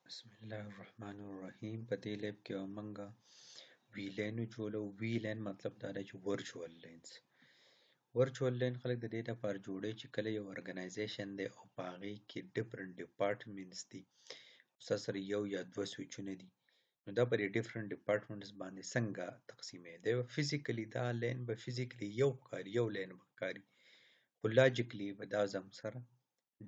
بسم الله الرحمن الرحیم. په دې lab کې به موږ VLAN جوړو. VLAN مطلب دا دی چې virtual LANs. Virtual LAN خلک د دې لپاره جوړوي چې کله یو organization دی او په هغې کې different departments دي، ستا سره یو یا دوه سویچونه دي، نو دا په دې different departments باندې څنګه تقسیموي؟ دی به physically، دا LAN به physically یو ښکاري، یو LAN به ښکاري، خو logically به دا زموږ سره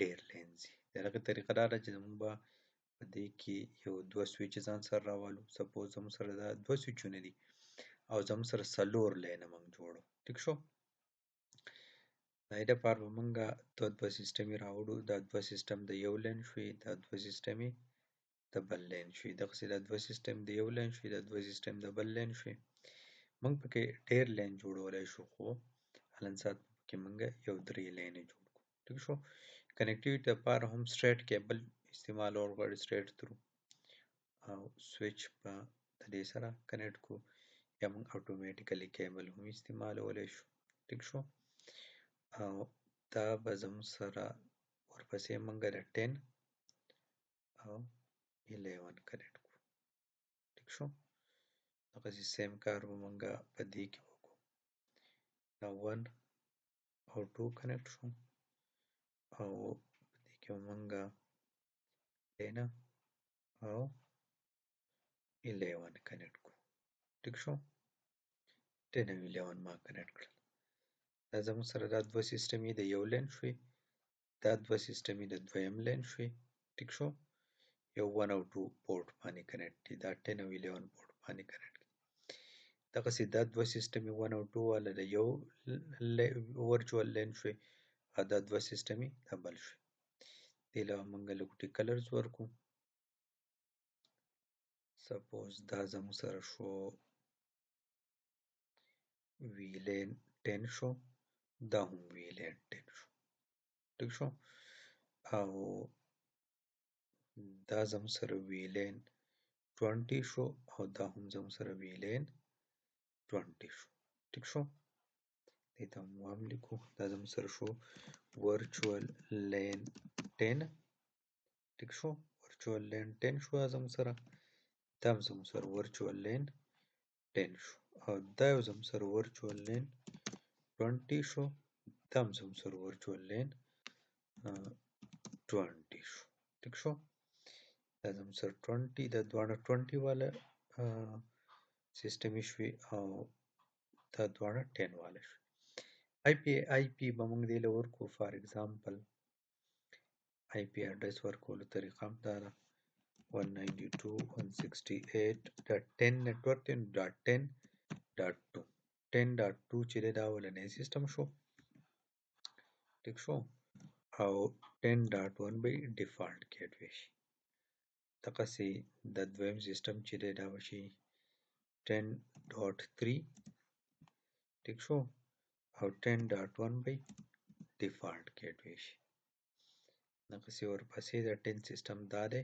ډېر LANs وي. د هغې طریقه دا ده چې زموږ به په دې کې یو دوه سویچ ځان سره راولو. Suppose زموږ سره دا دوه سویچونه دي او زموږ سره څلور LAN موږ جوړو. ټیک شو؟ د دې لپاره به موږ دوه دوه سیستم یې راوړو. دا دوه سیستم د یو LAN شوي، دا دوه سیستم یې د بل LAN شوي، دغسې دا دوه سیستم د یو LAN شوي، دا دوه سیستم د بل LAN شوي. موږ پکې ډېر LAN جوړولی شو، خو الان ساعت پکې موږ یو درې LAN جوړ کړو. ټیک شو؟ Connectivity لپاره هم straight cable استعمالول غواړي، straight through او سویچ په د دې سره connect کو، یا موږ automatically cable هم استعمالولی شو. ټیک شو؟ او دا به زموږ سره ورپسې موږ د 10 او 11 connect کو. ټیک شو؟ دغسې same کار به موږ په دې کې وکړو. دا 1 او 2 connect شو او په دې کې به موږ 10 او 11 connect کو. ټیک شو؟ 10 او 11 ما connect کړل. دا زموږ سره دا دوه سیستم یې د یو LAN شوي، دا دوه سیستم یې د دویم LAN شوي. ټیک شو؟ یو 1 او 2 پورټ باندې connect دي، دا 10 او 11 پورټ باندې connect دي. دغسې دا دوه سیستم یې 1 او 2 والا د یو virtual LAN شوي او دا دوه سیستم یې د بل شوي. دې له موږ لږ colors ورکو. Suppose دا زموږ سره شو VLAN 10 شو، دا هم VLAN 10 شو. ټیک شو؟ او دا زموږ سره VLAN 20 شو او دا هم زموږ سره VLAN 20 شو. ټیک شو؟ دې ته هم وام لیکو. دا زموږ سره شو virtual LAN 10. ټیک شو؟ Virtual LAN 10 شو زموږ سره، دا هم زموږ سره virtual LAN 10 شو او دا یو زموږ سره virtual LAN 20 شو، دا هم زموږ سره virtual LAN 20 شو. ټیک شو؟ دا زموږ سره 20، دا دواړه 20 والا سیستم شوي او دا دواړه 10 والا شوي. IP به موږ دې له ورکو. For example IP address ورکولو طریقه هم دا ده، 192.168.10 network دی، .10.2، 10.2 چې دی دا اولنی سیستم شو. ټیک شو؟ او 10.1 به default gateway شي. دغسې د دویم سیستم چې دی دا به شي 10.3. ټیک شو؟ او 10.1 به default gateway شي. دغسې ورپسې د 10 سیستم دا دی،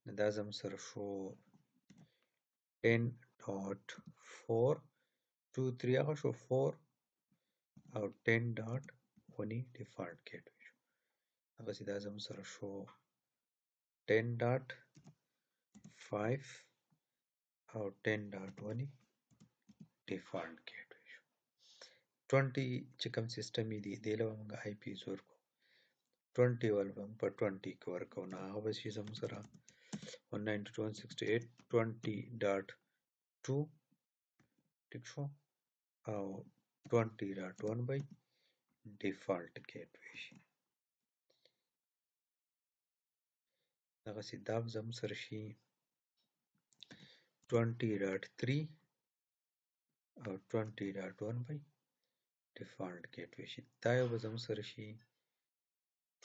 نو دا زموږ سره شو 10.4، 2 3 هغه شو 4 او 10.1 default gateway شو. دغسې دا زموږ سره شو 10.5 او 10.1 default gateway شو. 20 چې کوم سیستم یې دی، دې له به موږ IPs ورکړو. 20 والا به موږ په 20 کې ورکوو، نو هغه به شي زموږ سره 192.168.20.2. ټیک شو؟ او 20.1 به default gateway شي. دغسې دا به زموږ سره شي 20.3 او 20.1 به default gateway شي. دا یو به زموږ سره شي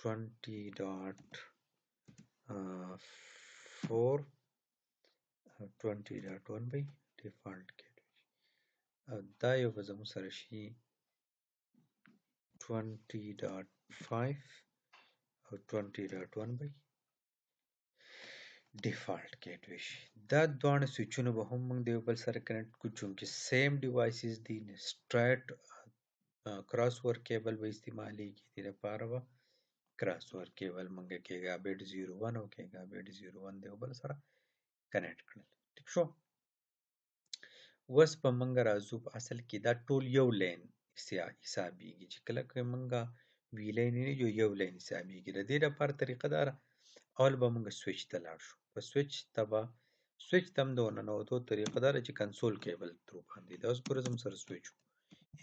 20.4 او 20.1 به default gateway شي. او دا یو به زموږ سره شي 20.5 او 20.1 به default gateway شي. دا دواړه سویچونه به هم موږ د یو بل سره connect کړو، چونکې same devices دي، straight cross over cable به استعمالیږي. دې لپاره به کراس اوور کیبل مونږ ګیګابټ 01 او ګیګابټ 01 د یو بل سره کنیکټ کړل. ټیک شو. اوس به مونږ راځو، په اصل کې دا ټول یو لین حسابیږي، چې کله که مونږ VLAN نه یو لین حسابیږي. د دې لپاره طریقه دا ده، اول به مونږ سویچ ته لاړ شو. په سویچ ته به سویچ ته هم د ورننوتو طریقه دا ده چې کنسول کیبل ترو باندې. دا اوس ګوره زموږ سره سویچ و،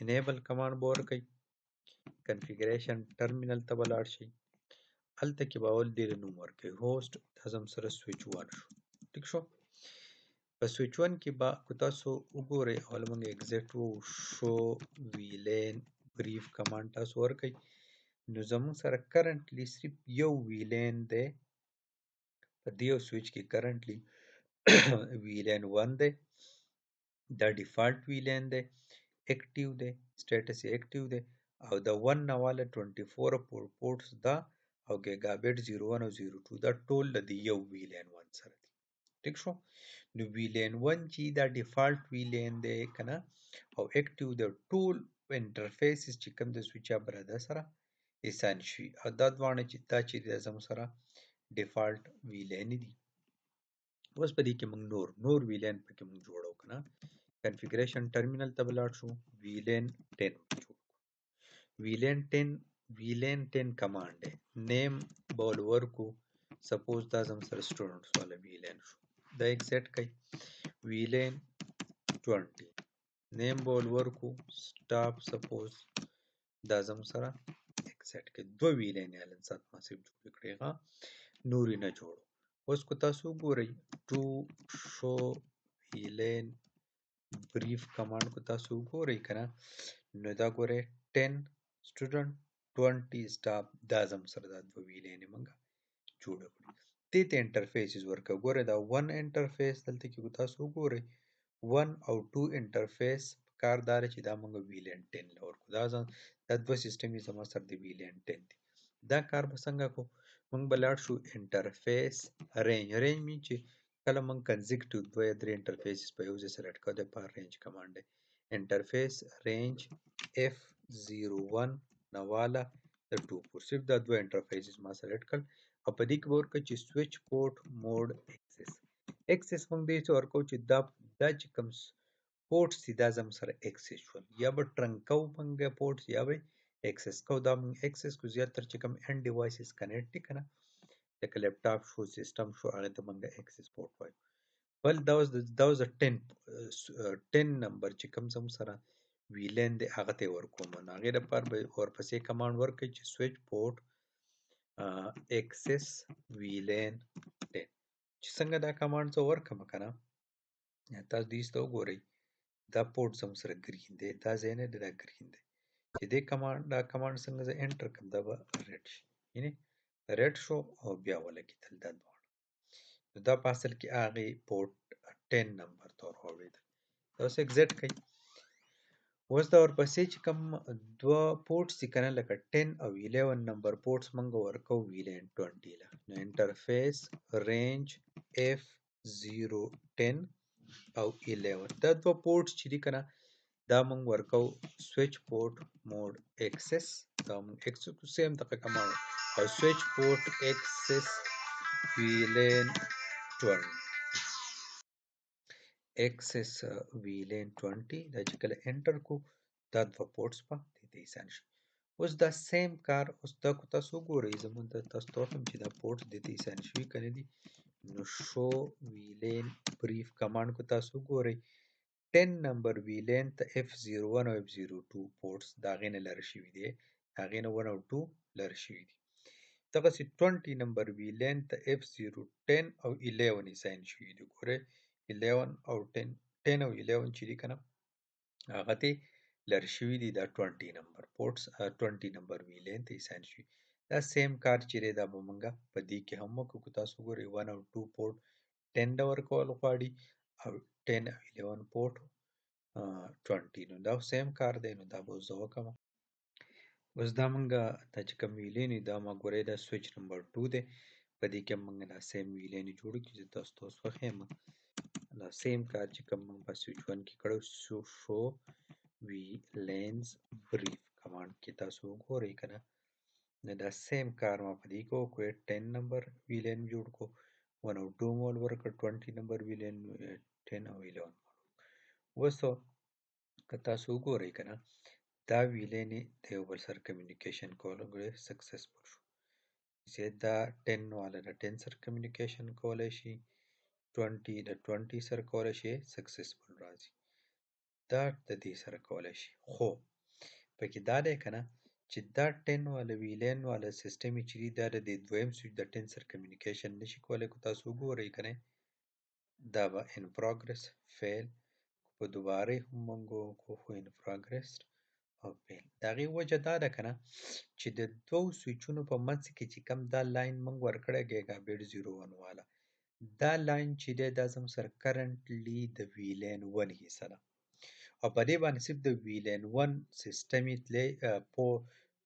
انیبل کمانډ به ورکوي، کنفیګریشن ټرمینل ته به لاړ شئ، هلته کې به اول دې له نوم ورکوي هوست، دا زموږ سره سویچ 1 شو. ټیک شو. په سویچ 1 کې به که تاسو وګورئ، اول موږ اګزیټ وو، شو VLAN بریف کمانډ تاسو ورکوئ، نو زموږ سره کرنټلی صرف یو VLAN دی. په دې یو سویچ کې کرنټلی VLAN 1 دی، دا ډیفالت VLAN دی، اکټیو دی، سټیټس یې اکټیو دی، او د 1 نه واله 24 پورټس دا او ګیګابټ 01 او 02 دا ټول د دې یو VLAN 1 سره دي. ټیک شو. نو VLAN 1 چې دا ډیفالت VLAN دی که نه او اکټیو دی، ټول انټرفیسز چې کوم د سویچ برادر سره اسان شي، او دا دواړه چې دا چې دی زموږ سره ډیفالت VLAN دي. اوس په دې کې موږ نور VLAN پکې موږ جوړو که نه. کنفیګریشن ټرمینل ته به لاړ شو، VLAN 10 جوړ کړو. VLAN 10، VLAN 10 کمانډ دی، نیم به ول ورکو، سپوز دا زموږ سره سټوډنټس والا VLAN شو، دا اګزیټ کوي. VLAN 20 نیم به ول ورکو، سټاپ، سپوز دا زموږ سره اګزیټ کوي. دوه VLAN یې الان سات ما صرف جوړې کړې، ښه نورې نه جوړو. اوس که تاسو وګورئ 2 شو VLAN بریف کمانډ کو تاسو وګورئ که نه، نو دا ګورئ 10 سټوډنټ 20 سټاپ، دا زموږ سره دا دوه VLAN یې موږ جوړه کړې. دې ته انټرفیسز ورکوو. ګورئ دا 1 انټرفیس دلته کې که تاسو وګورئ 1 او 2 انټرفیس کار دا دی چې دا موږ VLAN 10 له ورکړو. دا دوه سیستم یې زما سره د VLAN 10 دي. دا کار به څنګه کوو؟ موږ به لاړ شو انټرفیس رینج. رینج مین چې کله موږ کنزیکټیو دوه یا درې انټرفیسز په یو ځای سلیکټ کوو، د پاره رینج کمانډ دی. انټرفیس رینج F01 نه واله د 2 پور، صرف دا دوه انټرفیسز ما سلیکټ کړل. او په دې کې به ورکړو چې سویچ پورټ موډ اکسس. اکسس موږ دې ته ورکوو چې دا چې کوم پورټس دي دا زموږ سره اکسس شول، یا به ټرنک کوو موږ پورټس یا به اکسس کوو. دا موږ اکسس کو زیاتره چې کوم اند ډیوایسز کنیکټ دي که نه، لکه لپټاپ شو، سیستم شو، هغې ته موږ اکسس پورټ وایو. بل دا اوس د 10 نمبر چې کوم زموږ سره VLAN دی هغه ته یې ورکوم. نو هغې لپاره به ورپسې کمانډ ورکړي چې سویچ پورټ اکسس VLAN 10. چې څنګه دا کمانډ زه ورکړم که نه، تاسو دې ته وګورئ، دا پورټ زموږ سره ګرین دی، دا ځای نه دی، دا ګرین دی. چې دې کمانډ، دا کمانډ څنګه زه انټر کړم دا به ریډ شي، یعنې ریډ شو او بیا ولګېدل دا دواړه. نو دا په اصل کې هغې پورټ 10 نمبر ته ور واوړېدل. دا اوس اګزیټ کوي. اوس دا ورپسې چې کوم دوه پورټس دي که نه، لکه 10 او 11 نمبر پورټس موږ ورکوو VLAN 20 له. نو انټرفیس رینج F0 10 او 11، دا دوه پورټس چې دي که نه، دا موږ ورکوو سویچ پورټ موډ اکسس. دا موږ اکسس کو سیم دغه کمانډ او سویچ پورټ اکسس VLAN 20، اکسس VLAN 20. دا چې کله انټر کو دا دوه پورټس به دې ته اسان شي. اوس دا سیم کار، اوس دا که تاسو وګورئ، زموږ د تاسو ته وښیم چې دا پورټس دې ته اسان شوي که نه دي. نو شو VLAN بریف کمانډ کو تاسو وګورئ، 10 نمبر VLAN ته F01 او F02 پورټس د هغې نه لرې شوي دي، د هغې نه 1 او 2 لرې شوي دي. دغسې 20 نمبر VLAN ته F0 10 او 11 اساین شوي دي. ګورئ 11 او 10، 10 او 11 چې دي که نه هغه ته لرې شوي دي. دا 20 نمبر پورټس 20 نمبر VLAN ته اساین شوي. دا سیم کار چې دی دا به موږ په دې کې هم وکړو. که تاسو وګورئ 1 او 2 پورټ 10 له ورکول غواړي او 10 او 11 پورټ 20، نو دا سیم کار دی. نو دا به اوس زه وکړم. اوس دا موږ دا چې کوم VLAN دا ما ګورئ دا سویچ نمبر 2 دی، په دې کې موږ دا سیم VLAN جوړ کړو چې تاسو ته اوس وښیم. دا سیم کار چې کوم موږ په سویچ 1 کې کړو، شو VLANs بریف کمانډ کې تاسو وګورئ که نه، نو دا سیم کار ما په دې کې وکړو، 10 نمبر VLAN جوړ کو، 1 او 2 مول ورکړ، 20 نمبر VLAN، 10 او 11. اوس که تاسو وګورئ که نه، دا VLAN د یو بل سره communication کولو successful شو، چې دا 10 والا د 10 سره communication کولی شي، 20 د 20 سره کولی شي، successful راځي، دا د دې سره کولی شي. خو پکې دا دی که نه چې دا 10 والا VLAN والا سیستم چې دی، دا د دې دویم سویچ د 10 سره communication نشي کولی. که تاسو وګورئ که نه، دا به in progress fail، په دوباره هم موږ وکړو خو in progress او fail. د هغې وجه دا ده که نه چې د دوو سویچونو په منځ کې چې کوم دا line موږ ورکړی gigabit 01 والا، دا line چې دی دا زموږ سره currently د VLAN 1 حصه ده، او په دې باندې صرف د VLAN 1 سیستم یې تللی په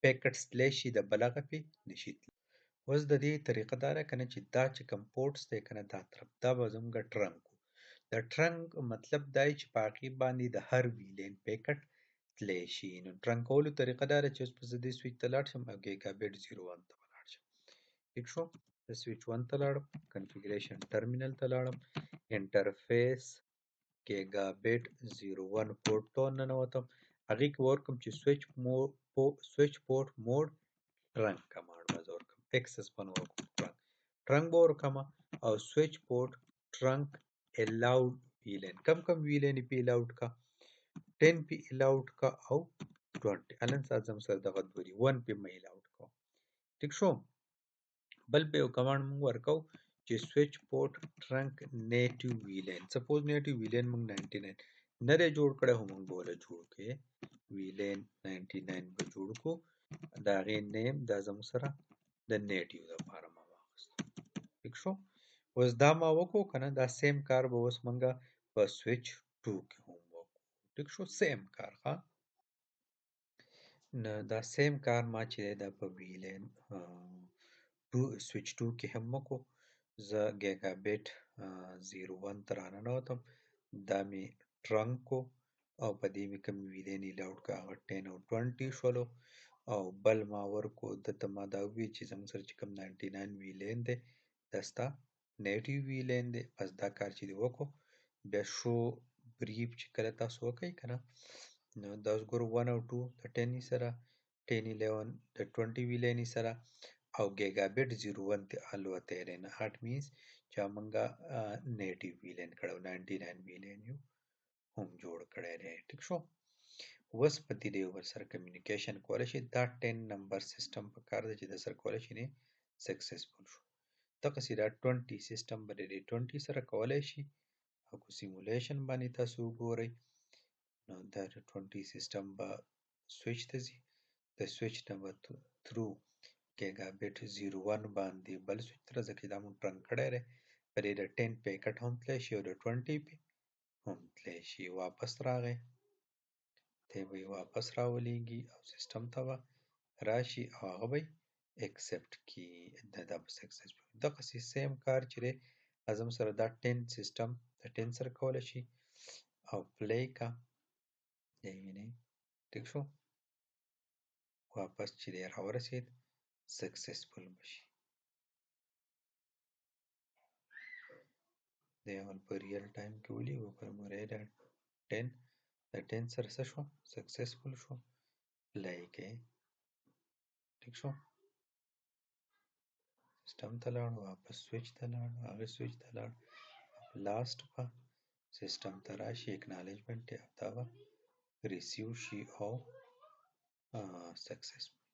packets تللی شي، د بل هغه پې نشي تللی. اوس د دې طریقه دا ده که نه چې دا چې کوم ports دی که نه دا طرف، دا به زموږ trunk. د trunk مطلب دا دی چې په هغې باندې د هر VLAN packet تللی شي. نو trunk کولو طریقه دا ده چې اوس به زه دې سویچ ته لاړ شم او gigabit 01 ته به لاړ شم. ټیک شو، زه سویچ 1 ته لاړم، configuration terminal ته لاړم، interface gigabit 01 port ته ننوتم، هغې کې ورکم چې switch port mode trunk command به زه ورکم، access به نه ورکوم، trunk به ورکم، او switch port trunk allowed VLAN، کم کم VLAN پې allowed کا، 10 پې allowed کا او 20. الن سات زموږ سره دغه دوه دي، 1 پې مې allowed کو. ټیک شو، بل په یو command موږ ورکو چې switch port trunk native VLAN. Suppose native VLAN موږ 99 نه دی جوړ کړی، خو موږ به وله جوړ کړو، VLAN 99 به جوړ کړو، د هغې name دا زموږ سره د native دپاره ما واخیستو. ټیک شو، اوس دا ما وکړو که نه، دا same کار به اوس موږ په سویچ 2 کې هم وکړو. ټیک شو، same کار. ښه، نو دا same کار ما چې دی دا په VLAN 2 سویچ 2 کې هم وکړو. زه gigabit 01 ته راننوتم، دا مې trunk کو، او په دې مې کوم VLAN allowed که هغه 10 او 20 شولو، او بل ما ورکو ده ته ما دا وویل چې زموږ سره چې کوم 99 VLAN دی دا ستا native VLAN دی. بس دا کار چې دی وکړو، بیا show brief چې کله تاسو وکئ که نه، نو دا اوس ګورو 1 او 2 د 10 سره، 10 11 د 20 VLAN سره، او gigabit 01 ته الوتی دی. نو that means چې موږ native VLAN کړی او 99 VLAN یو هم جوړ کړی دی. ټیک شو، اوس په دې یو بل سره communication کولی شي. دا 10 نمبر سیستم په کار دی چې د سره کولی شي نه successful شو. دغسې دا 20 سیستم به د دې 20 سره کولی شي، او که simulation باندې تاسو وګورئ نو دا 20 سیستم به سویچ ته ځي، د سویچ نه به through gigabit 01 باندې بل سویچ ته راځي، ځکه دا مونږ trunk کړی دی. په دې د 10 packet هم تللی شي او د 20 پې هم تللی شي. واپس راغی، دی به یې واپس راولېږي او سیستم ته به راشي او هغه به یې accept کړي، دا به successful. دغسې same کار چې دی زموږ سره دا 10 سیستم د 10 سره کولی شي، او play کا دی وینئ. ټیک شو، واپس چې دی راورسېد successful به شي. دی اول په real time کې ولیکو که ګورئ دا 10 د 10 سره څه شو، successful شو، play کې. ټیک شو، سیستم ته لاړ، واپس سویچ ته لاړ، هغې سویچ ته لاړ، last به سیستم ته راشي، acknowledgement یې او دا به receive شي او successful.